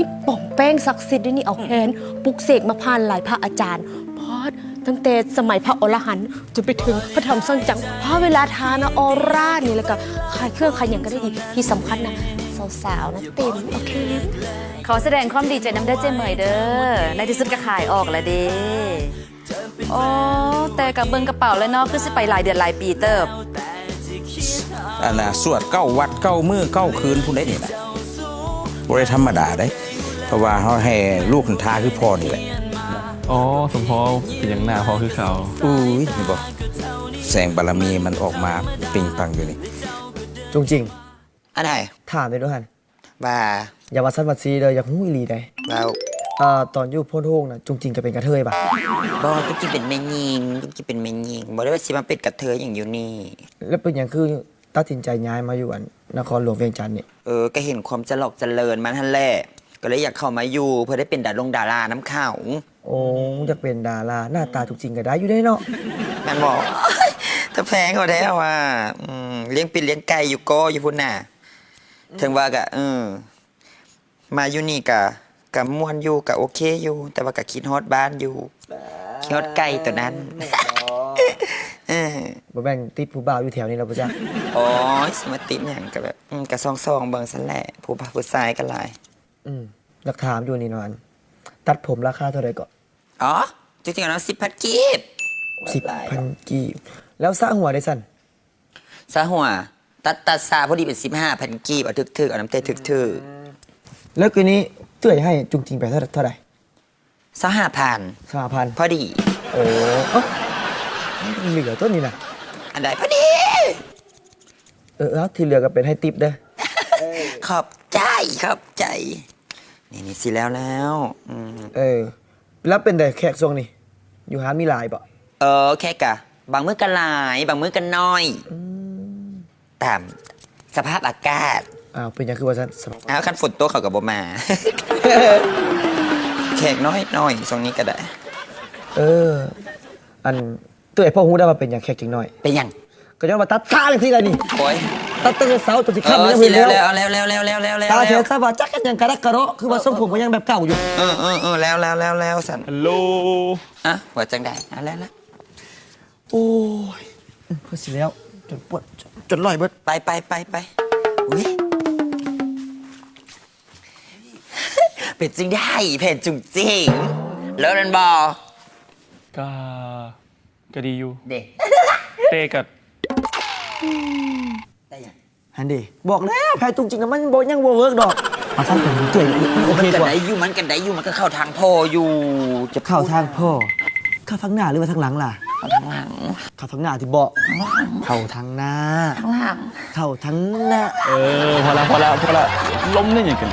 ອີ່ປ້ອມແປງສັກສິດເດນີ້ ເອົາແຂນປຸກເສກມາຜ່ານຫຼາຍພະອາຈານ ປາດ ຕັ້ງແຕ່ສະໄໝພະອໍລະຫັນ ຈົນໄປເຖິງພະທຳສັງຈັງ ພະເວລາທານະ ອອຣານີ້ ແລ້ວກໍຂາຍເຄື່ອງຂາຍຫຍັງກໍໄດ້ດີ ທີ່ສຳຄັນນະ ສາວໆນະເຕັມ ໂອເຄ. ຂໍສະແດງຄວາມດີໃຈນຳເດີເຈ້ເໝີຍເດີ ໃນທີ່ສຸດກໍຂາຍອອກແລ້ວເດ້. ໂອ້ ແຕ່ກະເບິ່ງກະເປົາແລ້ວເນາະ ຄືຊິໄປຫຼາຍເດືອນຫຼາຍປີເຕີບ. ອັນນ່າ ສວດເກົ້າວັດເກົ້າມື້ເກົ້າຄືນພຸ້ນເດ້ນີ້ນະ ບໍ່ໄດ້ທຳມະດາເດ້ ເພາະວ່າເຮົາໃຫ້ລູກຫັ້ນທ່າຄືພໍ່ນີ້ແຫຼະ. ອໍ ສົມພໍເປັນຫຍັງໜ້າພໍ່ຄືເຂົາ? ອຸ້ຍ ເຫັນບໍ່ ແສງບາລະມີມັນອອກມາເປັງປັງຢູ່ນີ້. ຈຸງຈິງ ອັນໃດ? ຖາມໄດ້ດູຫັ້ນ ວ່າ ຢ່າວ່າຊັ້ນວ່າຊີ້ເດີ ຢາກຮູ້ອີ່ຫຼີໃດ໋. ເວົ້າ. ເອີ ຕອນຢູ່ໂພນໂຮງນະ ຈຸງຈິງກໍເປັນກະເທີຍບະ? ບໍ່ ຈຸງຈິງເປັນແມ່ຍິງ ຈຸງຈິງເປັນແມ່ຍິງ ບໍ່ໄດ້ວ່າຊິມາເປັນກະເທີຍຫຍັງຢູ່ນີ້. ແລ້ວເປັນຫຍັງຄືຕັດສິນໃຈຍ້າຍມາຢູ່ອັນນະຄອນຫຼວງວຽງຈັນນີ້? ເອີ ກໍເຫັນຄວາມຈະຫຼອກຈະເລີນມັນຫັ້ນແຫຼະ ກໍເລີຍຢາກເຂົ້າມາຢູ່ ເພື່ອໄດ້ເປັນດາລົງດາລານຳເຂົາ. ໂອ້ ຢາກເປັນດາລາ ໜ້າຕາຈຸກຈິງກໍໄດ້ຢູ່ເດ້ເນາະ ແມ່ນບໍ່? ຕາແພງເຂົາແທ້ວ່າ ອືມ ລ້ຽງເປັດລ້ຽງໄກ່ຢູ່ກໍຢູ່ພຸ້ນນະ. ເຖິງວ່າກະ ເອີ ມາຢູ່ນີ້ກະ ກະມ່ວນຢູ່ ກະໂອເຄຢູ່ ແຕ່ວ່າກະຄິດຮອດບ້ານຢູ່ ຄິດຮອດໄກ່ໂຕນັ້ນ. ເອີ ບໍ່ແມ່ນຕິດຜູ້ບ່າວຢູ່ແຖວນີ້ແລ້ວບໍ່ຈັກ? ໂອ້ຍ ຊິມາຕິດຫຍັງ ກະແບບ ອືມ ກະສ່ອງໆເບິ່ງຊັ້ນແຫຼະ ຜູ້ບ່າວຜູ້ຊາຍກະຫຼາຍ. ອືມ ຢາກຖາມຢູ່ນີ້ເນາະ ອັນ ຕັດຜົມລາຄາເທົ່າໃດເກາະ? ອໍ ຈິງໆເອົານຳ ສິບພັນກີບ. ສິບພັນກີບ. ແລ້ວສະຫົວເດຊັ້ນ? ສະຫົວ ຕັດ ຕັດສະພໍດີເປັນສິບຫ້າພັນກີບ ເອົາຖືກໆ ເອົານຳແຕ່ຖືກໆ. ແລ້ວກີ້ນີ້ເອື້ອຍໃຫ້ຈຸງຈິງໄປເທົ່າ ເທົ່າໃດ? ຊາວຫ້າພັນ. ຊາວຫ້າພັນ ພໍດີ. ໂອ້ ເອີ ເຫຼືອຕົວນີ້ນະ ອັນໃດພໍດີ. ເອີ ເອົາ ທີ່ເຫຼືອກໍເປັນໃຫ້ຕິບເດີ. ຂອບໃຈ ຂອບໃຈ. ນີ້ ນີ້ຊິແລ້ວແລ້ວ. ອືມ ເອີ ແລ້ວເປັນໃດແຂກຊ່ວງນີ້ ຢູ່ຮ້ານມີຫຼາຍບໍ່? ເອີ ແຂກກະບາງມື້ກະຫຼາຍ ບາງມື້ກະໜ້ອຍ ອືມ ຕາມສະພາບອາກາດ. ອ້າວ ເປັນຫຍັງຄືວ່າຊັ້ນ? ອ້າວ ຄັນຝົນຕົກເຂົາກໍບໍ່ມາ ແຂກນ້ອຍໆ ຊ່ວງນີ້ກໍໄດ້. ເອີ ອັນ ເອື້ອຍພໍຮູ້ໄດ້ວ່າເປັນຫຍັງແຂກຈຶ່ງນ້ອຍ? ເປັນຫຍັງ? ກໍຍ້ອນວ່າຕັດສະຈັ່ງຊີ້ລະນີ້. ໂອ້ຍ ຕັດຕັ້ງແຕ່ເຊົ້າຈົນຊິຄ່ຳ ເອີ ຍັງບໍ່ເຫັນແລ້ວ. ແລ້ວ ແລ້ວ ແລ້ວ ແລ້ວ ແລ້ວ ແລ້ວ ສາເຫດສາວ່າຈັກເຮັດຫຍັງກະດັກກະເດາະ ຄືວ່າຊົງຜົມກໍຍັງແບບເກົ່າຢູ່. ເອີ ເອີ ເອີ ແລ້ວ ແລ້ວ ແລ້ວ ແລ້ວ ຊັ້ນ. ຮັລໂຫຼ ອະ ວ່າຈັ່ງໃດ? ອະ ແລ້ວ ແລ້ວ. ໂອ້ຍ ອືມ ເພິ່ນຊິແລ້ວ ຈົນປວດ ຈົນລ້ອຍເບິດ. ໄປ ໄປ ໄປ ໄປ. ອຸ້ຍ ເປັນຈັ່ງໃດແຜນຈຸງຈິງ ເລີດແມ່ນບໍ່? ກະ ກະດີຢູ່ເດ້ ແຕ່ກະ ແຕ່ຫຍັງ? ຫັ້ນເດ້ ບອກແລ້ວແຜນຈຸງຈິງນະ ມັນບໍ່ ຍັງບໍ່ເວີກດອກ. ມາຟັງເພງເຈ້ ໂອເຄກວ່າ. ມັນກະໄດ້ຢູ່ ມັນກະໄດ້ຢູ່ ມັນກະເຂົ້າທາງພໍ່ຢູ່. ຈະເຂົ້າທາງພໍ່ ເຂົ້າທາງໜ້າ ຫຼືວ່າທາງຫຼັງລະ? ເຂົ້າທາງຫຼັງ. ເຂົ້າທາງໜ້າຕິເບາະ? ເຂົ້າທາງໜ້າ. ທາງຫຼັງ. ເຂົ້າທາງໜ້າ. ເອີ ພໍລະ ພໍລະ ພໍລະ ລົມນີ້ຫຍັງກັນ?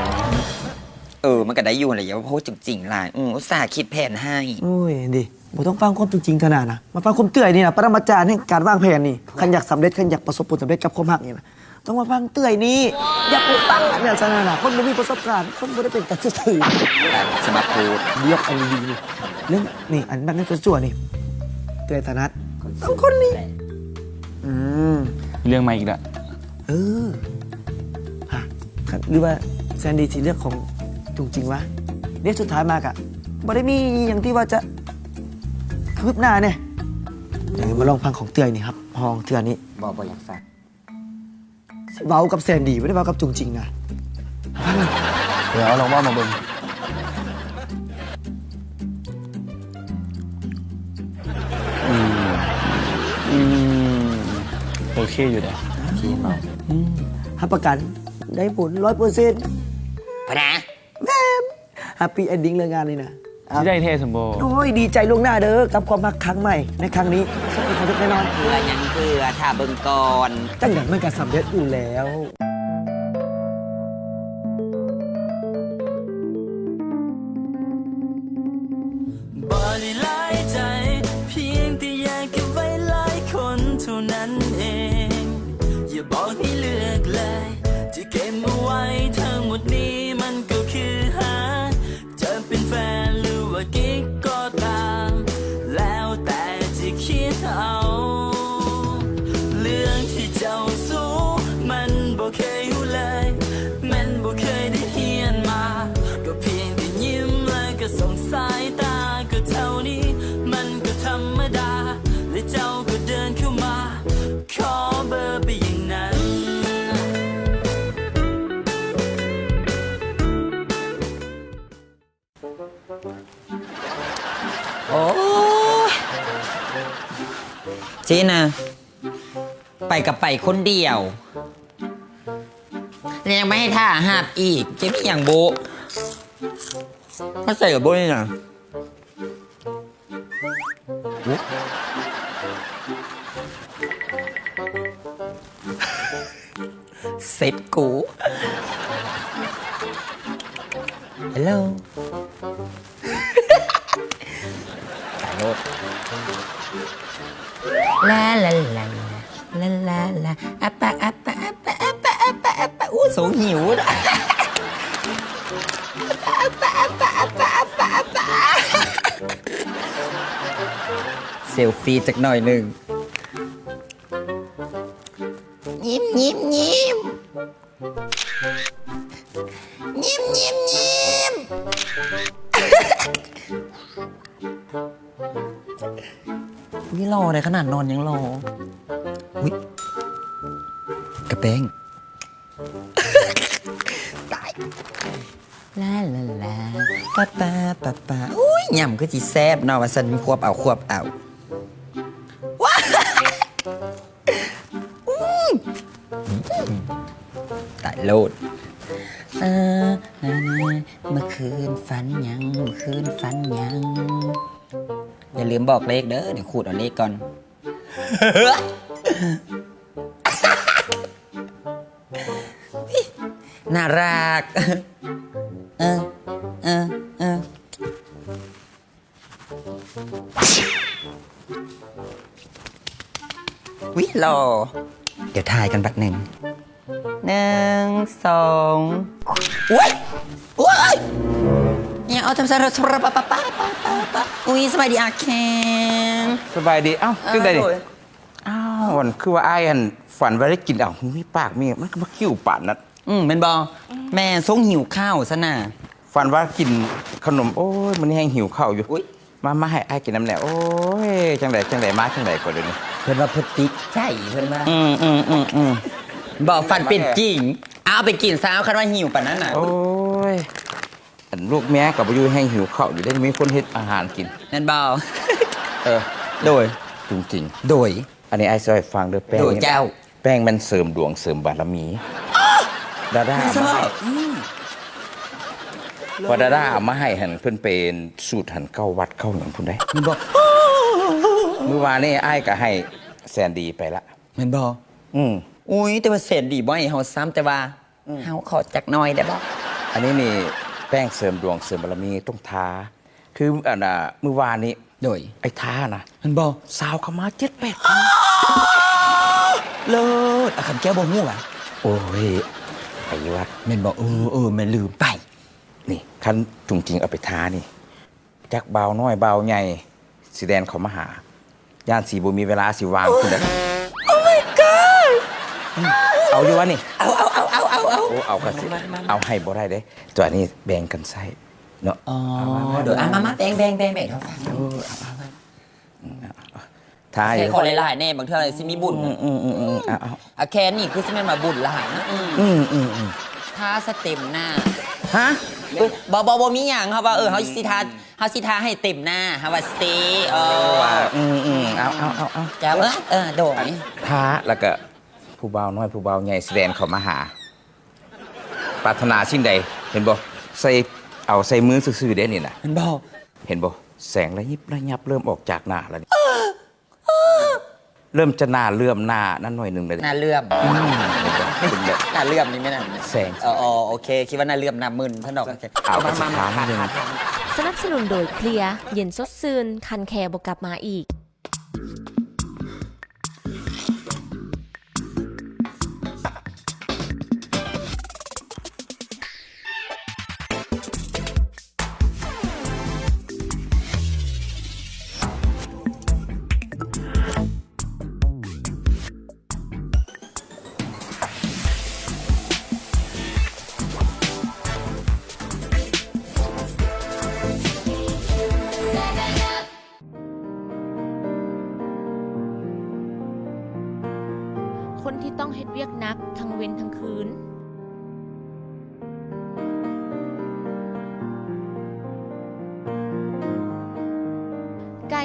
ເອີ ມັນກະໄດ້ຢູ່ຫັ້ນແຫຼະ ຢ່າເວົ້າຈຸງຈິງຫຼາຍ. ອືມ ອຸດສ່າຄິດແຜນໃຫ້. ໂອ້ຍ ເດ້ ບໍ່ຕ້ອງຟັງຄວາມຈຸງຈິງເທື່ອໜ້ານະ ມາຟັງຄວາມເອື້ອຍນີ້ນະ ປະລະມາຈານແຫ່ງການວາງແຜນນີ້. ຄັນຢາກສຳເລັດ ຄັນຢາກປະສົບຜົນສຳເລັດກັບຄວາມຮັກນີ້ນະ ຕ້ອງມາຟັງເອື້ອຍນີ້. ຢ່າໄປຟັງແນວຊັ້ນນະ ຄົນບໍ່ມີປະສົບການ ຄົນບໍ່ໄດ້ເປັນການສຶກສາ. ສະມາໂພດ ລຽກອັນດີໆນີ້ ເລື່ອງນີ້ ອັນມັກແນວຊົ່ວໆນີ້ ເອື້ອຍຖະໜັດ ສອງຄົນນີ້. ອືມ ເລື່ອງໃໝ່ອີກລະ. ເອີ ຮະ ຫຼືວ່າແຊນດີຊິເລືອກຂອງຈຸງຈິງວະ? ເດ ສຸດທ້າຍມາກະບໍ່ໄດ້ມີອີ່ຫຍັງທີ່ວ່າຈະຄືບໜ້າແດ່. ເອີ ມາລອງຟັງຂອງເອື້ອຍນີ້ ຮັບຮອງເທື່ອນີ້. ບໍ່ ບໍ່ຢາກຟັງ. ເວົ້າກັບແຊນດີ ບໍ່ໄດ້ເວົ້າກັບຈຸງຈິງນະ. ເອີ ເອົາ ລອງເວົ້າມາເບິ່ງ. ອືມ ອືມ ໂອເຄຢູ່ເດ. ໂອເຄເນາະ. ອືມ ຮັບປະກັນໄດ້ຜົນຮ້ອຍເປີເຊັນ ພະນະ. ແມ່ນ ແຮັບປີ້ເອັນດິ້ງເລີຍງານນີ້ນະ. ຊິໄດ້ແທ້ຊັ້ນບໍ່? ໂອ້ຍ ດີໃຈລ່ວງໜ້າເດີ ກັບຄວາມຮັກຄັ້ງໃໝ່ໃນຄັ້ງນີ້ ປະສົບຜົນສຳເລັດແນ່ນອນ. ເພື່ອຫຍັງ ເພື່ອຖ້າເບິ່ງກ່ອນ. ຈັ່ງໃດມັນກະສຳເລັດຢູ່ແລ້ວ. ບໍ່ໄດ້ຫຼາຍໃຈ ພຽງແຕ່ຢາກເກັບໄວ້ຫຼາຍຄົນເທົ່ານັ້ນເອງ. ຢ່າບອກໃຫ້ເລືອກເລີຍ ຈະເກັບເອົາໄວ້ທັງໝົດນີ້ ມັນກໍຄືຫາ ຈະເປັນແຟນ ຫຼືວ່າກິກກໍຕາມ ແລ້ວແຕ່ຈະຄິດເອົາ. ເລື່ອງທີ່ເຈົ້າຮູ້ ມັນບໍ່ເຄ ສາຍຕາກໍເທົ່ານີ້ ມັນກໍທຳມະດາ ແລະເຈົ້າກໍເດີນເຂົ້າມາ ຂໍເບີໄປຢ່າງນັ້ນ. ໂອ້ຍ ເຈນະ ໄປກໍໄປຄົນດຽວ ແລ້ວຍັງມາໃຫ້ຖ້າຮັບອີກ ເຈມີຫຍັງໂບະ ມາໃສ່ກັບໂບະນີ້ນະ. ເຊັດກູ ເຮລໂລ ຕາຍໂລດ ລາ ລາ ລາ ລາ ອາປາ ອາປາ ອາປາ ອາປາ ອາປາ ອາປາ ອາປາ ອູ້ ສົງຫິວ ອາປາ ອາປາ ອາປາ ອາປາ ອາປາ ອາປາ ເຊວຟີຈັກໜ້ອຍໜຶ່ງ. ຍິ້ມ ຍິ້ມ ຍິ້ມ ຍິ້ມ ຍິ້ມ ຍິ້ມ. ອຸ້ຍ ຫຼໍ່ໄດ໋ ຂະໜາດນອນຍັງຫຼໍ່. ອຸ້ຍ ກະແປ້ງ ຕາຍ ລາ ລາ ລາ ປາ ປາ ປາ ປາ. ອຸ້ຍ ຫຍ້ຳຄືຊິແຊບເນາະ ວ່າຊັ້ນ ຄວບເອົາ ຄວບເອົາ. ວ້າຍ ອຸ້ຍ ຕາຍໂລດ. ເອີ ນາ ນາ ເມື່ອຄືນຝັນຫຍັງ ເມື່ອຄືນຝັນຫຍັງ. ຢ່າລືມບອກເລກເດີ ດຽວຂູດເອົາເລກກ່ອນ. ໜ້າຮັກ ເອີ ເອີ ເອີ. ວິ ຫຼໍ່ ດຽວຖ່າຍກັນບັດໜຶ່ງ ໜຶ່ງ ສອງ. ໂອ້ຍ ໂອ້ຍ ຫຍັງ ເອົາ ທຳສາ ອຸ້ຍ ສະບາຍດີອາແຄງ. ສະບາຍດີ ເອົ້າ ເອີ ຈັ່ງໃດນີ້? ໂດຍ ອ້າວ ອັນ ຄືວ່າອ້າຍ ອັນ ຝັນວ່າໄດ້ກິນ ເອົ້າ ມີປາກມີ ມັນຄືມາຄິ້ວປານນັ້ນ. ອືມ ແມ່ນບໍ່? ແມ່ນ ຊົງຫິວເຂົ້າຊັ້ນນະ. ຝັນວ່າກິນຂະໜົມ ໂອ້ຍ ມື້ນີ້ແຮ່ງຫິວເຂົ້າຢູ່. ອຸ້ຍ ມາ ມາໃຫ້ອ້າຍກິນນຳແດ່. ໂອ້ຍ ຈັ່ງໃດ ຈັ່ງໃດ ມາຈັ່ງໃດກໍດຽວນີ້. ເພິ່ນວ່າເພິ່ນຕິດໃຈ ເພິ່ນວ່າ. ອືມ ອືມ ອືມ ອືມ. ບໍ່ ຝັນເປັນຈິງ. ເອົາໄປກິນຊະ ຄັນວ່າຫິວປານນັ້ນນະ. ໂອ້ຍ ອັນລູກເມຍກໍບໍ່ຢູ່ ແຮ່ງຫິວເຂົ້າຢູ່ເດ້ ມີຄົນເຮັດອາຫານກິນ ແມ່ນບໍ່? ເອີ ໂດຍ ຈຸງຈິງ ໂດຍ. ອັນນີ້ອ້າຍຊິເວົ້າໃຫ້ຟັງເດີ ແປ້ງ ໂດຍ ນີ້ ເຈົ້າ ແປ້ງມັນເສີມດວງເສີມບາລະມີ. ດາດາເອົາມາໃຫ້ ອືມ ວ່າດາດາເອົາມາໃຫ້ຫັ້ນ ເພິ່ນເປັນສູດຫັ້ນ ເກົ້າວັດເກົ້າຫຍັງພຸ້ນເດ້. ແມ່ນບໍ່? ມື້ວານນີ້ອ້າຍກໍໃຫ້ແສນດີໄປລະ ແມ່ນບໍ່? ອືມ. ອຸ້ຍ ແຕ່ວ່າແສນດີບໍ່ໃຫ້ເຮົາຊ້ຳ ແຕ່ວ່າ ອືມ ເຮົາຂໍຈັກໜ້ອຍໄດ້ບໍ່? ອັນນີ້ນີ້ແປ້ງເສີມດວງເສີມບາລະມີຕ້ອງທາ ຄືອັນນ່າ ມື້ວານນີ້ ໂດຍ ໄອ້ທານະ ແມ່ນບໍ່? ສາວເຂົ້າມາເຈັດແປດຄົນ. ເລີດ ອາ ຄຳແກ້ວບໍ່ຮູ້ຫວາ? ໂອ້ຍ ໄປຢູ່ວັດ ແມ່ນບໍ່? ເອີ ເອີ ແມ່ນ ລືມໄປ. ນີ້ ຄັນຈຸງຈິງເອົາໄປທານີ້ ຈັກບ່າວນ້ອຍບ່າວໃຫຍ່ຊິແລ່ນເຂົ້າມາຫາ ຢ້ານຊິບໍ່ມີເວລາຊິວ່າງພຸ້ນເດ້. Oh my god ເອົາຢູ່ວະນີ້? ເອົາ ເອົາ ເອົາ ເອົາ ເອົາ. ໂອ້ ເອົາກໍຊິ ມາ ມາ ມາ ເອົາໃຫ້ບໍ່ໄດ້ເດ້ ຕົວນີ້ແບ່ງກັນໃຊ້ເນາະ. ອໍ ເອົາມາ ມາ ໂດຍ ເອົາມາ ມາ ແບ່ງ ແບ່ງ ແບ່ງ ແບ່ງເຂົາຟັງ. ເອີ ເອົາ ເອົາ ຖ້າໃຫ້ ຂໍຫຼາຍໆແດ່ ບາງເທື່ອຊິມີບຸນ. ອືມ ອືມ ອືມ ອືມ ເອົາ ເອົາ ອາ ແຄນນີ້ຄືຊິແມ່ນວ່າບຸນຫຼາຍນະ. ອືມ ອືມ ອືມ ອືມ ທາສະເຕັມໜ້າ. ຮະ? ບໍ່ ບໍ່ ບໍ່ມີຫຍັງ ເຮົາວ່າ ເອີ ເຮົາຊິທາ ເຮົາຊິທາໃຫ້ເຕັມໜ້າ ເຮົາວ່າເຊ ເອີ ອືມ ອືມ ເອົາ ເອົາ ເອົາ ເອົາ ເຈົ້າ ເອີ ເອີ ໂດຍ ທາ ແລ້ວກະຜູ້ບ່າວນ້ອຍຜູ້ບ່າວໃຫຍ່ຊິແລ່ນເຂົ້າມາຫາ ປາດຖະໜາສິ່ງໃດ ເຫັນບໍ່? ໃສ່ ເອົາໃສ່ມືຊື່ໆເດ້ນີ້ນະ ເຫັນບໍ່? ເຫັນບໍ່? ແສງລະຍິບລະຍັບເລີ່ມອອກຈາກໜ້າແລ້ວນີ້. ເລີ່ມຈະໜ້າເຫຼື້ອມໜ້ານັ້ນໜ້ອຍໜຶ່ງແລ້ວ. ໜ້າເຫຼື້ອມ. ອືມ ເປັນແບບ ໜ້າເຫຼື້ອມນີ້ແມ່ນຫຍັງ? ແສງ. ເອີ ເອີ ໂອເຄ ຄິດວ່າໜ້າເຫຼື້ອມໜ້າມຶນຊະດອກ. ເອົາ ມາ ມາ ມາ ມາ ມາ ຖາມໜຶ່ງ. ສະໜັບສະໜູນໂດຍ ເຄລຍ ເຢັນສົດຊື່ນ ຄັນແຂ້ບໍ່ກັບມາອີກ.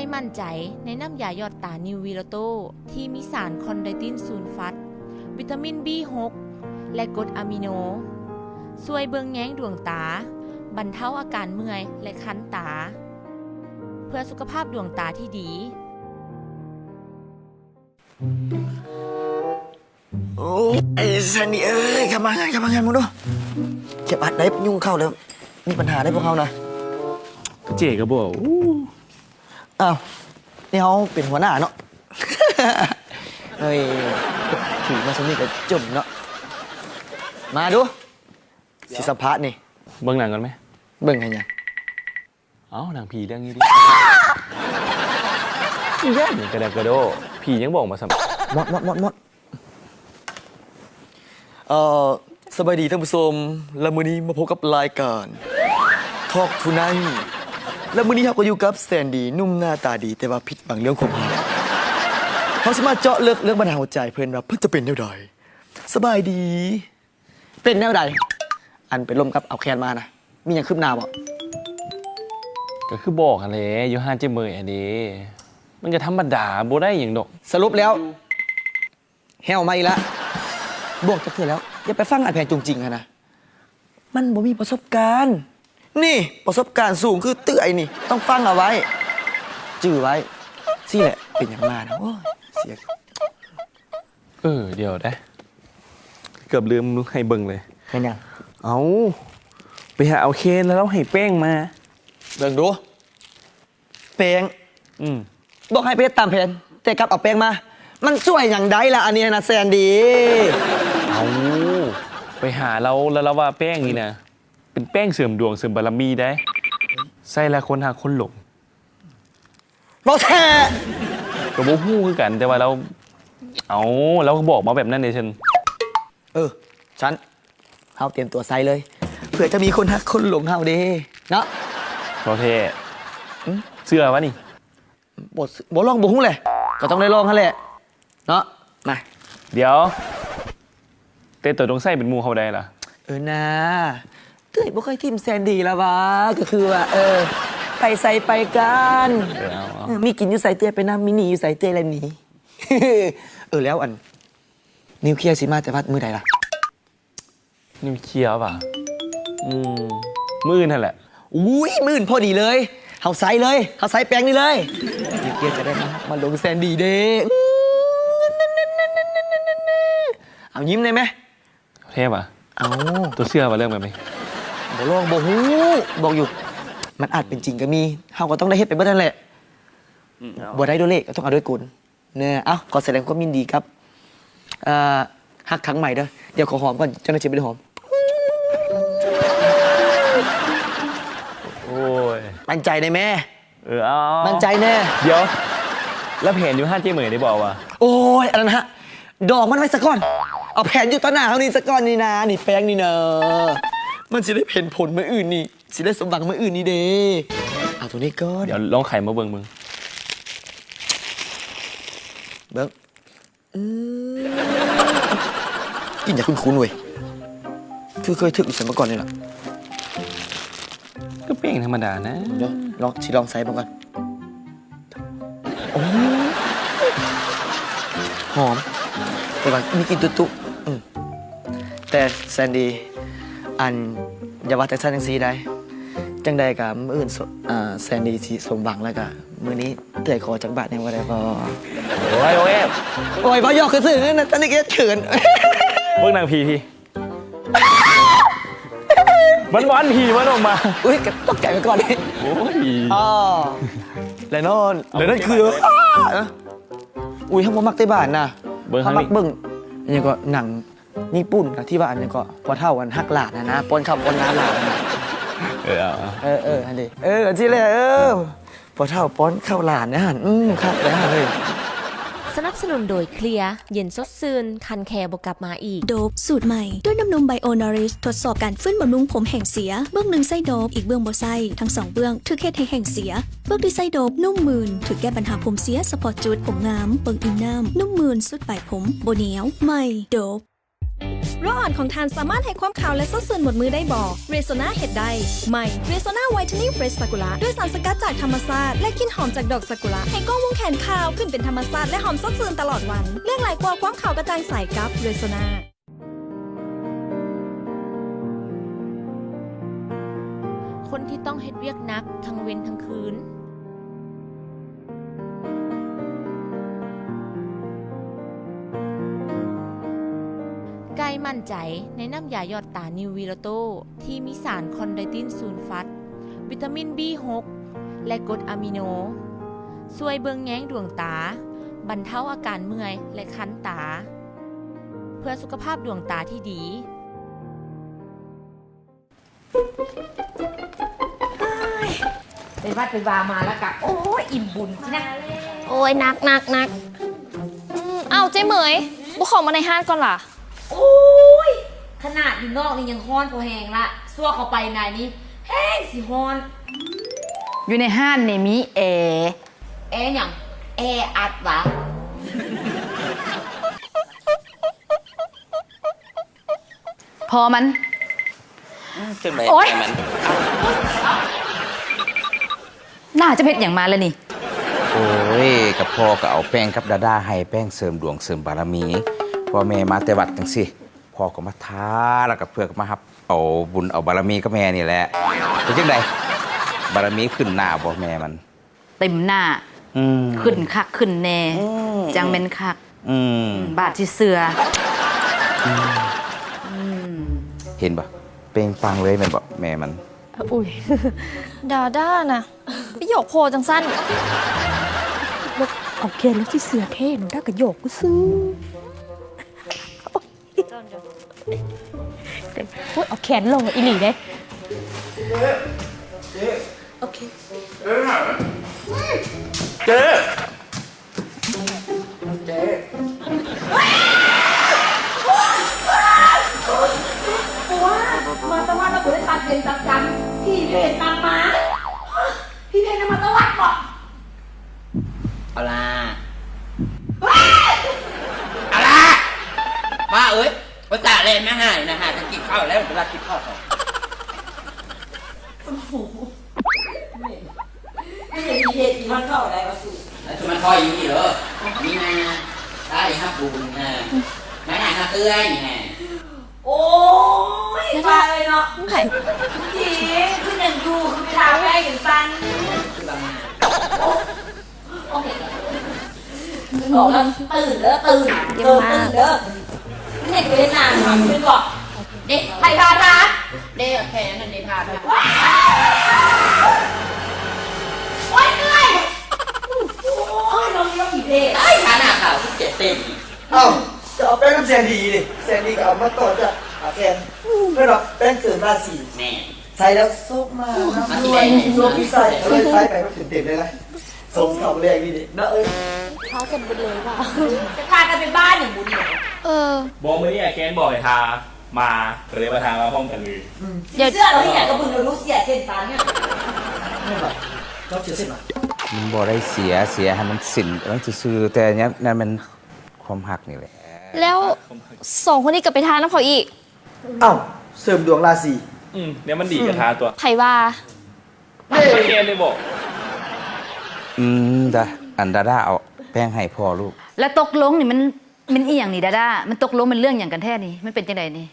ໃຫ້ໝັ້ນໃຈໃນນ້ຳຢາຢອດຕານິວວີໂລໂຕ ທີ່ມີສານຄອນໄດຕິນຊູນຟັດ, ວິຕາມິນບີຫົກ ແລະ ກົດອາມິໂນ, ຊ່ວຍເບິ່ງແຍງດວງຕາ, ບັນເທົາອາການເມື່ອຍ ແລະ ຄັນຕາ, ເພື່ອສຸຂະພາບດວງຕາທີ່ດີ. ໂອ້ຍ ໄອ້ແຊນດີເອີຍ ເຂົ້າມາງານ ເຂົ້າມາງານ ເບິ່ງດູ ເກັບອັດໄດ້ ຍຸງເຂົ້າແລ້ວ ມີບັນຫາໄດ໋ພວກເຮົານະ ເຈກໍບອກ ໂອ້ ອ້າວ ນີ້ເຮົາເປັນຫົວໜ້າເນາະ ເອີຍ ຖືມາສ່ຳນີ້ກໍຈົມເນາະ ມາດູ ຊິສຳພາດນີ້ ເບິ່ງໜັງກ່ອນແມ ເບິ່ງໃຫ້ຫຍັງ? ເອົ້າ ໜັງຜີເລື່ອງນີ້ຕິ ຢ້ານຫຍັງກະດາກະໂດ ຜີຍັງບໍ່ອອກມາຊ້ຳ ໝົດ ໝົດ ໝົດ ໝົດ ເອີ ສະບາຍດີທ່ານຜູ້ຊົມ ແລະ ມື້ນີ້ມາພົບກັບລາຍການ Talk Tonight ແລະ ມື້ນີ້ເຮົາກໍຢູ່ກັບແຊນດີ ໜຸ່ມໜ້າຕາດີ ແຕ່ວ່າຜິດຫວັງເລື່ອງຄວາມຮັກ ເຮົາຊິມາເຈາະເລິກເລື່ອງບັນຫາຫົວໃຈເພິ່ນວ່າເພິ່ນຈະເປັນແນວໃດ ສະບາຍດີ. ເປັນແນວໃດ? ອັນໄປລົມກັບອາວແຄນມານະ ມີຫຍັງຄືບໜ້າບໍ່? ກໍຄືບອກຫັ້ນແຫຼະ ຢູ່ຮ້ານເຈ້ເມີຍຫັ້ນເດ ມັນກໍທຳມະດາ ບໍ່ໄດ້ຫຍັງດອກ. ສະຫຼຸບແລ້ວ ແຮ້ວມາອີກລະ ບອກຈັກເທື່ອແລ້ວ ຢ່າໄປຟັງອັນແຜນຈຸງຈິງຫັ້ນນະ ມັນບໍ່ມີປະສົບການ. ນີ້ປະສົບການສູງຄືເຕື້ອຍນີ້ ຕ້ອງຟັງເອົາໄວ້ ຈື່ໄວ້ ຊີ້ແຫຼະ ເປັນຫຍັງມານະ ໂອ້ຍ ເສຍ ເອີ ດຽວເດ້ ເກືອບລືມໃຫ້ເບິ່ງເລີຍ. ເປັນຫຍັງ? ເອົ້າ ໄປຫາເອົາເຄນ ແລ້ວເຮົາໃຫ້ແປ້ງມາ ເບິ່ງດູ ແປ້ງ ອືມ ບອກໃຫ້ໄປເຮັດຕາມແຜນ ແຕ່ກັບເອົາແປ້ງມາ ມັນຊ່ວຍຫຍັງໄດ້ລະ ອັນນີ້ນະແຊນດີ? ເອົ້າ ໄປຫາລາວ ແລ້ວລາວວ່າແປ້ງນີ້ນະ ເປັນແປ້ງເສີມດວງເສີມບາລະມີໄດ໋ ໃຊ້ແລ້ວຄົນຮັກຄົນຫຼົງ. ເວົ້າແທ້ ກໍບໍ່ຮູ້ຄືກັນ ແຕ່ວ່າລາວ ເອົ້າ ລາວກໍບອກມາແບບນັ້ນເດ ເຊີນ. ເອີ ຊັ້ນ ເຮົາຕຽມຕົວໃສ່ເລີຍ ເພື່ອຈະມີຄົນຮັກຄົນຫຼົງເຮົາເດ້ ເນາະ. ເວົ້າແທ້ ອືມ ເຊື່ອວະນີ້? ບໍ່ ບໍ່ລອງບໍ່ຮູ້ແຫຼະ ກໍຕ້ອງໄດ້ລອງຫັ້ນແຫຼະ ເນາະ ມາ ດຽວ ແຕ່ໂຕຕ້ອງໃສ່ເປັນໝູ່ເຮົາໄດ້ລະ. ເອີນາ ເອື້ອຍບໍ່ເຄີຍຖິ້ມແຊນດີລະຫວາ ກໍຄືວ່າ ເອີ ໄປໃສໄປກັນ ເອີ ເອົາ ເອົາ ເອີ ມີກິນຢູ່ໃສເອື້ອຍໄປນຳ ມີໜີຢູ່ໃສເອື້ອຍແລ່ນໜີ. ເອີ ແລ້ວອັນ ນິວເຄຍຊິມາແຕ່ວັດມື້ໃດລະ? ນິວເຄຍຫວາ? ອືມ ມື້ອື່ນຫັ້ນແຫຼະ. ອຸ້ຍ ມື້ອື່ນພໍດີເລີຍ ເຮົາໃສ່ເລີຍ ເຮົາໃສ່ແປ້ງນີ້ເລີຍ ນິວເຄຍຈະໄດ້ມາ ມາຫຼົງແຊນດີເດ້. ເອົາ ຍິ້ມໄດ້ແມ? ແທ້ຫວາ? ເອົ້າ ໂຕເຊື່ອຫວາເລື່ອງແບບນີ້? ບໍ່ລອງບໍ່ຮູ້ ບອກຢູ່ ມັນອາດເປັນຈິງກໍມີ ເຮົາກໍຕ້ອງໄດ້ເຮັດໄປເບິດຫັ້ນແຫຼະ. ອືມ ເອົາ ບໍ່ໄດ້ດ້ວຍເລກ ກໍຕ້ອງເອົາດ້ວຍກົນ. ແນ່ ເອົ້າ ຂໍສະແດງຄວາມຍິນດີກັບ ເອີ ຮັກຄັ້ງໃໝ່ເດີ ດຽວຂໍຫອມກ່ອນ ເຈົ້າໜ້າທີ່ບໍ່ໄດ້ຫອມ. ໂອ້ຍ ໝັ້ນໃຈແດ່ແມ່. ເອີ ເອົາ ໝັ້ນໃຈແນ່. ດຽວ ແລ້ວແຜນຢູ່ຮ້ານເຈ້ເໝີໄດ້ບໍ່ວະ? ໂອ້ຍ ອັນນັ້ນຫະ ດອງມັນໄວ້ສາກ່ອນ ເອົາແຜນຢູ່ຕໍ່ໜ້າເຮົານີ້ສາກ່ອນນີ້ນາ ນີ້ແປ້ງນີ້ນາ ມັນຊິໄດ້ເຫັນຜົນມື້ອື່ນນີ້ ຊິໄດ້ສົມຫວັງມື້ອື່ນນີ້ເດ້. ເອົາໂຕນີ້ກ່ອນ ດຽວລອງໄຂມາເບິ່ງ ເບິ່ງ ເບິ່ງ ອືມ ກິ່ນຫຍັງຄຸ້ນໆເວີຍ ຄືເຄີຍຖືກຢູ່ໃສມາກ່ອນນີ້ລະ ຄືແປ້ງທຳມະດານະ. ດຽວລອງ ຊິລອງໃສ່ເບິ່ງກ່ອນ. ໂອ້ ຫອມ ແຕ່ວ່າມີກິ່ນຕຸຕຸ ອືມ ແຕ່ແຊນດີ ອັນ ຢ່າວ່າຈັ່ງຊັ້ນຈັ່ງຊີ້ໄດ໋ ຈັ່ງໃດກະມື້ອື່ນ ເອີ ແຊນດີຊິສົມຫວັງ ແລ້ວກະມື້ນີ້ເອື້ອຍຂໍຈັກບາດແດ່ບໍ່ໄດ້ບໍ່? ໂອ້ຍ ໂອ້ຍ ໂອ້ຍ ເວົ້າຢອກຊື່ໆນະ ຕອນນີ້ກໍເຂີນ. ເບິ່ງໜັງຜີພີ້ ມັນວ່າຜີມັນອອກມາ ອຸ້ຍ ກໍຕົກໃຈໄປກ່ອນ. ໂອ້ຍ ອໍ ແລະນັ້ນ ແລະນັ້ນຄື ອຸ້ຍ ເຮົາບໍ່ມັກໄທບ້ານນະ ເບິ່ງ ເຮົາມັກເບິ່ງ ຫຍັງເກາະ ໜັງຍີ່ປຸ່ນນະ ທີ່ວ່າອັນຫຍັງເກາະ ພໍ່ເຖົ້າອັນຮັກຫຼານຫັ້ນນະ ປ້ອນເຂົ້າປ້ອນນ້ຳຫຼານຫັ້ນນະ. ເອີ ເອົາ ເອີ ເອີ ຫັ້ນເດ ເອີ ອັນຊີ້ແຫຼະ ເອີ ພໍ່ເຖົ້າປ້ອນເຂົ້າຫຼານຫັ້ນ ອືມ ຄັກແລ້ວເຮີ້ຍ. ສະໜັບສະໜູນໂດຍ ເຄລຍ ເຢັນສົດຊື່ນ ຄັນແຄບໍ່ກັບມາອີກ. ໂດບສູດໃໝ່ ດ້ວຍນ້ຳນົມ Bio Nourish ທົດສອບການຟື້ນບຳລຸງຜົມແຫ້ງເສຍ ເບື້ອງໜຶ່ງໃຊ້ໂດບ ອີກເບື້ອງບໍ່ໃຊ້ ທັງສອງເບື້ອງຖືກເຮັດໃຫ້ແຫ້ງເສຍ. ເບື້ອງທີ່ໃຊ້ໂດບນຸ້ມມື່ນ ຖືກແກ້ບັນຫາຜົມເສຍສະເພາະຈຸດ, ຜົມງາມ, ເບິ່ງອີ່ມນ້ຳ, ນຸ້ມມື່ນ, ສຸດປາຍຜົມ, ບໍ່ໜຽວ, ໃໝ່, ໂດບ. ໂລອ່ອນຂອງທ່ານສາມາດໃຫ້ຄວາມຂາວ ແລະ ສົດຊື່ນໝົດມື້ໄດ້ບໍ່? Rexona ເຮັດໄດ້. ໃໝ່ Rexona Whitening Fresh Sakura ດ້ວຍສານສະກັດຈາກທຳມະຊາດ ແລະ ກິ່ນຫອມຈາກດອກຊາກຸຣະ ໃຫ້ກ້ອງວົງແຂນຂາວຂຶ້ນເປັນທຳມະຊາດ ແລະ ຫອມສົດຊື່ນຕະຫຼອດວັນ. ເລືອກຫຼາຍກວ່າຄວາມຂາວກະຈ່າງໃສກັບ Rexona. ຄົນທີ່ຕ້ອງເຮັດວຽກໜັກທັງເວັນທັງຄືນ. ໄກ່ໝັ້ນໃຈໃນນ້ຳຢາຫຍອດຕານິວວີໂລໂຕ ທີ່ມີສານຄອນໄດຕິນຊູນຟັດ, ວິຕາມິນບີຫົກ ແລະ ກົດອາມິໂນ, ຊ່ວຍເບິ່ງແຍງດວງຕາ, ບັນເທົາອາການເມື່ອຍ ແລະ ຄັນຕາ, ເພື່ອສຸຂະພາບດວງຕາທີ່ດີ. ໄປວັດໄປວາມາແລ້ວກະ ໂອ້ຍ ອີ່ມບຸນຊິນະ. ໂອ້ຍ ໜັກ ໜັກ ໜັກ. ອືມ ເອົ້າ ເຈ້ເໝີຍ ບໍ່ເຂົ້າມາໃນຮ້ານກ່ອນລະ? ໂອ້ຍ ຂະໜາດຢູ່ນອກນີ້ຍັງຮ້ອນພໍແຮງລະ ຊົ່ວເຂົ້າໄປໃນນີ້ແຮງຊິຮ້ອນ. ຢູ່ໃນຮ້ານນີ້ມີແອ. ແອຫຍັງ? ແອອັດຫວາ? ພໍ່ມັນ. ອືມ ຈັ່ງໃດ ໂອ້ຍ ແມ່ມັນ. ໜ້າຈະເຮັດຫຍັງມາລະນີ້? ໂອ້ຍ ກະພໍ່ກະເອົາແປ້ງກັບດາດາໃຫ້ ແປ້ງເສີມດວງເສີມບາລະມີ. ພໍ່ແມ່ມາແຕ່ວັດຈັ່ງຊີ້ ພໍ່ກະມາທາ ລະກະເພື່ອກະມາຮັບເອົາບຸນເອົາບາລະມີກັບແມ່ນີ້ແຫຼະ. ເປັນຈັ່ງໃດ ບາລະມີຂຶ້ນໜ້າບໍ່ແມ່ມັນ? ເຕັມໜ້າ. ອືມ ຂຶ້ນຄັກຂຶ້ນແນ່. ອືມ ຈັ່ງແມ່ນຄັກ. ອືມ ບາດຊິເຊື່ອ. ອືມ ອືມ ເຫັນບໍ່ ເປັງປັງເລີຍແມ່ນບໍ່ແມ່ມັນ? ອຸ້ຍ ດາດານະ ໄປຫຍອກພໍ່ຈັ່ງຊັ້ນ. ເອົາແຂນແລ້ວຊິເຊື່ອແທ້ ດາດາກະຫຍອກກູຊື່. ໂອ້ຍ ເອົາແຂນລົງອີ່ຫຼີເດ້. ໂອເຄ ເຈ້ ເຈ້ ມາຕະວັດລະບໍ່ໄດ້ຕັກເວັນຕັກກຳ ຜີເພນນຳມາ. ພີ່ເພັນນຳມາຕະວັດເບາະ? ເອົາລະ ເອົາລະ ມາເອີຍ ອຸດສ່າແລ່ນມາຫານີ້ນະ ຫາກັນກິນເຂົ້າແລ້ວ ເວລາກິນເຂົ້າ ໂອ້ໂຫ ແມ່ນຫຍັງ ພີ່ເພັນກິນຮອດເຂົ້າໄດ້ວະສູ? ແລ້ວຈະມາຖອຍຢູ່ນີ້ເດີ ນີ້ນະ ໄດ້ຮັບບຸນນະ ມາຫາເອື້ອຍນີ້ນະ. ໂອ້ຍ ແມ່ນ ປ້າເອີຍເນາະ ໄຜ? ຈິງ ຄືຫຍັງຢູ່ ຄືໄປທາແປ້ງຈັ່ງຊັ້ນ ຄືບາງງານ. ໂອ້ຍ ບອກແລ້ວ ຕື່ນເດີ ຕື່ນ ເກັ່ງມາກ ຕື່ນເດີ ເຮັດເວນານະ ເປັນບໍ່? ເດ້ ໃຜພາທາ? ເດ້ ແຄ່ນັ້ນເດ້ ພາທາ. ໂອ້ຍ ເມື່ອຍ ໂອ້ຍ ນ້ອງນີ້ຕ້ອງອີເພ ເອີຍ ທາໜ້າຂາວຄືເຈັບເຕັມ. ເອົ້າ ຈະເອົາແປ້ງນຳແສນດີເດ ແສນດີກະເອົາມາຕໍ່ຈາກອາແກນ ເພິ່ນວ່າແປ້ງເສີມລາສີ. ແມ່ນ ໃຊ້ແລ້ວໂຊກມາ ມັນຊິໄດ້ໂຊກມີໄຊ ເອີຍ ໃຊ້ໄປເຕັມໆເລີຍນະ ສົມເຂົາແລກນີ້ເດເນາະ. ເອີຍ ພາກັນເບິດເລີຍວ່າ ຈະພາກັນໄປບ້ານຫຍັງບຸນເນາະ. ເອີ ບໍ່ ມື້ນີ້ອາແກນບອກໃຫ້ທາ ມາ ກະເລີຍມາທາມາພ້ອມກັນເລີຍ. ອືມ ຢ່າເຊື່ອເຮົາອີ່ຫຍັງກະເບິ່ງເຮົາຮູ້ເສຍເສັ້ນປານຫຍັງ ແມ່ນບໍ່? ເຈົ້າເສຍເສັ້ນຫວາ? ມັນບໍ່ໄດ້ເສຍ ເສຍໃຫ້ມັນສິ້ນນັ້ນຊື່ໆ ແຕ່ນັ້ນມັນ ຄວາມຮັກນີ້ແຫຼະ. ແລ້ວສອງຄົນນີ້ກະໄປທານຳເຂົາອີກ. ເອົ້າ ເສີມດວງລາສີ. ອືມ ແນວມັນດີກະທາຕົວະ. ໃຜວ່າ? ເອີ ແກນໄດ້ບອກ. ອືມ ດາ ອັນດາດາເອົາແປ້ງໃຫ້ພໍ່ລູກ. ແລ້ວຕົກລົງນີ້ມັນ ແມ່ນອີ່ຫຍັງນີ້ດາດາ? ມັນຕົກລົງແມ່ນເລື່ອງຫຍັງກັນແທ້ນີ້? ມັນເປັນຈັ່ງໃດນີ້?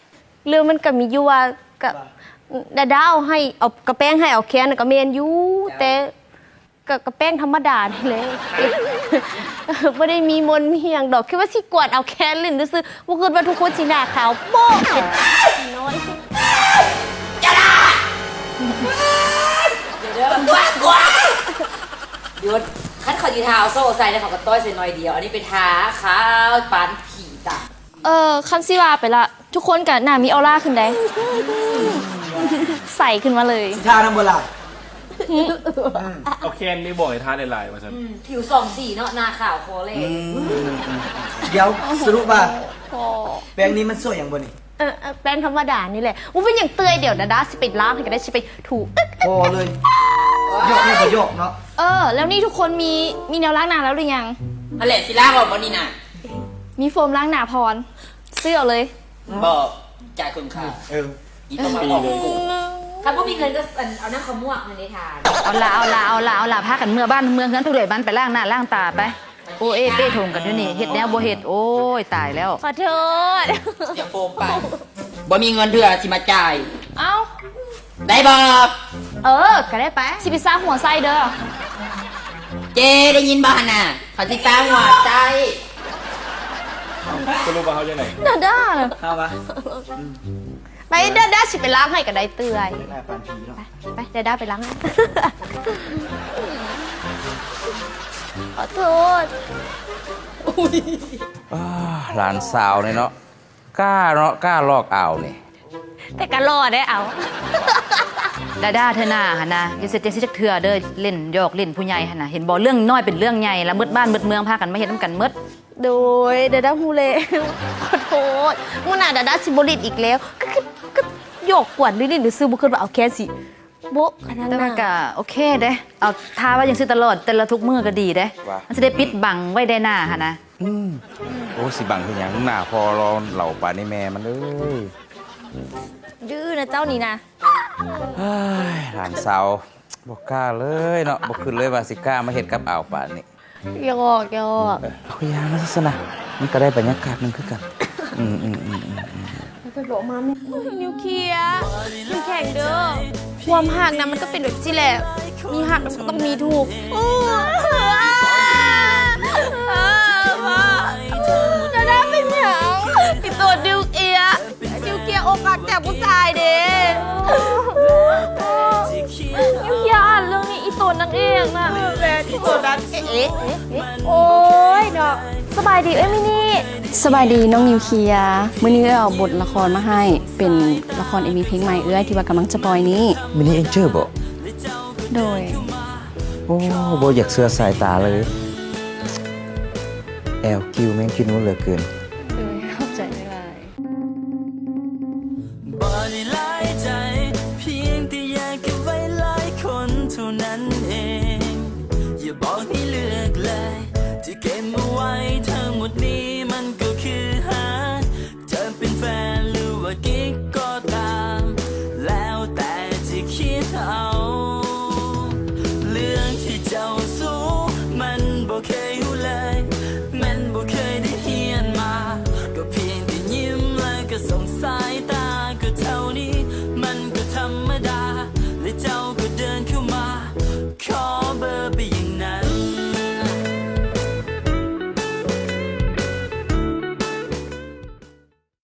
ເລື່ອງມັນກະມີຢູ່ວ່າ ກະ ວ່າ ດາດາເອົາໃຫ້ ເອົາກະແປ້ງໃຫ້ເອົາແຄນກະແມ່ນຢູ່ ເຈົ້າ ແຕ່ ກະ ກະແປ້ງທຳມະດານີ້ແຫຼະ ບໍ່ໄດ້ມີມົນມີຫຍັງດອກ ຄິດວ່າຊິກວດເອົາແຄນຫຼິ້ນຊື່ໆ ບໍ່ຄິດວ່າທຸກຄົນຊິໜ້າຂາວໂປ້ເປັນນ້ອຍ. ຢ່າລະ ດຽວ ດຽວ ຄັນເຂົາຊິທາເອົາໂຊໃສ່ແລ້ວເຂົາກະຕ້ອຍໃສ່ໜ້ອຍດຽວ ອັນນີ້ໄປທາຂາວປານຂີ້ຕາຍ. ເອີ ຄັນຊິວ່າໄປລະ ທຸກຄົນກະໜ້າມີອອລາຂຶ້ນໃດ໋ ໃສຂຶ້ນມາເລີຍ. ຊິທານຳບໍ່ລະ? ເອົາແຄນໄດ້ບອກໃຫ້ທາຫຼາຍໆ ວ່າຊັ້ນ. ອືມ ຜິວສອງສີເນາະ ໜ້າຂາວຄໍແຫຼກ. ອືມ ດຽວ ສະຫຼຸບວ່າ ພໍ່ ແປ້ງນີ້ມັນຊ່ວຍຫຍັງບໍ່ນີ້? ເອີ ເອີ ແປ້ງທຳມະດານີ້ແຫຼະ. ບໍ່ເປັນຫຍັງເອື້ອຍ ດຽວດາດາຊິໄປລ້າງໃຫ້ກະໄດ້ ຊິໄປຖູ ພໍເລີຍ ຢອກນີ້ກະຢອກເນາະ. ເອີ ແລ້ວນີ້ທຸກຄົນມີ ມີແນວລ້າງໜ້າແລ້ວຫຼືຍັງ? ຫັ້ນແຫຼະ ຊິລ້າງອອກບໍ່ນີ້ນະ? ມີໂຟມລ້າງໜ້າພອນ ຊື້ເອົາເລີຍ. ບໍ່ ຈ່າຍເຄິ່ງຄ່າ. ເອີ ອີ່ຕ້ອງມາບອກກູ. ຄັນບໍ່ມີເງິນກໍ ອັນ ເອົານ້ຳເຂົ້າໝວກຫັ້ນເດ້ທ່ານ. ເອົາລະ ເອົາລະ ເອົາລະ ເອົາລະ ພາກັນເມືອບ້ານເມືອເຮືອນ ຜູ້ໃດບ້ານໄປລ້າງໜ້າລ້າງຕາໄປ. ໂອ້ເອເປ້ຖົງກັນຢູ່ນີ້ ເຮັດແນວບໍ່ເຮັດ. ໂອ້ຍ ຕາຍແລ້ວ. ຂໍໂທດ. ສຽງໂຟມໄປ. ບໍ່ມີເງິນເທື່ອຊິມາຈ່າຍ. ເອົ້າ ໄດ້ບໍ່? ເອີ ກໍໄດ້ໄປ. ຊິໄປຊາຫົວໃສ່ເດີ. ເຈ ໄດ້ຍິນບໍ່ຫັ້ນນະ? ເຂົາຊິຊາຫົວໃສ່. ສະຫຼຸບວ່າເຮົາຈັ່ງໃດ? ດາດາ. ເຮົາວະ? ໄປ ດາດາຊິໄປລ້າງໃຫ້ກໍໄດ້ເອື້ອຍ. ໄປ ດາດາໄປລ້າງໃຫ້. ຂໍໂທດ. ອ້າ ຫຼານສາວນີ້ເນາະ ກ້າເນາະ ກ້າຫຼອກອາວນີ້. ແຕ່ກໍຫຼໍ່ໄດ໋ອາວ. ດາດາເທື່ອໜ້າຫັ້ນນະ ຢ່າເຮັດຈັ່ງຊີ້ຈັກເທື່ອເດີ ຫຼິ້ນຫຍອກຫຼິ້ນຜູ້ໃຫຍ່ຫັ້ນນະ. ເຫັນບໍ່ ເລື່ອງນ້ອຍເປັນເລື່ອງໃຫຍ່ ລະເມິດບ້ານເມິດເມືອງພາກັນມາເຮັດນຳກັນໝົດ. ໂດຍ ດາດາຮູ້ແລ້ວ. ຂໍໂທດ. ມື້ໜ້າດາດາຊິບໍ່ຫຼິ້ນອີກແລ້ວ. ກໍ ກໍ ກໍຫຍອກກວນຫຼິ້ນໆຊື່ໆ ບໍ່ຄິດວ່າເອົາແຄ້ນຊິ ໂບະຂະໜາດນັ້ນ. ແຕ່ວ່າກໍໂອເຄເດ້ ເອົາທ່າໄວ້ຈັ່ງຊີ້ຕະຫຼອດ ແຕ່ລະທຸກມື້ກໍດີເດ້. ວ່າ ມັນຊິໄດ້ປິດບັງໄວ້ແດ່ໜ້າຫັ້ນນະ. ອືມ ໂອ້ ຊິບັງເຮັດຫຍັງ ໜ້າພໍ່ຫຼໍ່ເຫຼົ່າປານນີ້ແມ່ມັນເອີຍ. ດື້ນະເຈົ້ານີ້ນະ. ເຮີ້ຍ ຫຼານສາວບໍ່ກ້າເລີຍເນາະ ບໍ່ຄິດເລີຍວ່າຊິກ້າມາເຮັດກັບອາວປານນີ້. ຫຍອກ ຫຍອກ. ເອີ ເອົາຢ່າງນັ້ນຊັ້ນນະ ມັນກໍໄດ້ບັນຍາກາດໜຶ່ງຄືກັນ. ອືມ ອືມ ອືມ ອືມ ອືມ. ນິວເຄຍ ເຂັ້ມແຂງເດີ ຄວາມຮັກນະ ມັນກໍເປັນແບບຊີ້ແຫຼະ ມີຮັກມັນກໍຕ້ອງມີທຸກ. ດາດາເປັນຫຍັງ? ອີ່ໂຕດດິວເຄຍ ດິວເຄຍອົກຫັກຈາກຜູ້ຊາຍເດ້. ນິວເຄຍອ່ານເລື່ອງນີ້ ອີ່ໂຕນາງເອກນະ ແມ່ນ ອີ່ໂຕນາງເອກ. ໂອ້ຍເນາະ. ສະບາຍດີເອື້ອຍມິນິ. ສະບາຍດີນ້ອງນິວເຄຍ. ມື້ນີ້ເອື້ອຍເອົາບົດລະຄອນມາໃຫ້ ເປັນລະຄອນເອັມວີເພງໃໝ່ເອື້ອຍທີ່ວ່າກຳລັງຈະປ່ອຍນີ້. ມິນິເອັນເຈີບໍ່? ໂດຍ. ໂອ້ ບໍ່ຢາກເຊື່ອສາຍຕາເລີຍ. ແອວກິ້ວແມ່ງຂີ້ໜູເຫຼືອເກີນ. ໂດຍ ຂອບໃຈຫຼາຍ. ບໍ່ໄດ້ຫຼາຍໃຈ ພຽງແຕ່ຢາກເກັບໄວ້ຫຼາຍຄົນເທົ່ານັ້ນເອງ ຢ່າບອກໃຫ້ເລືອກເລີຍ ຈະເກັບມາ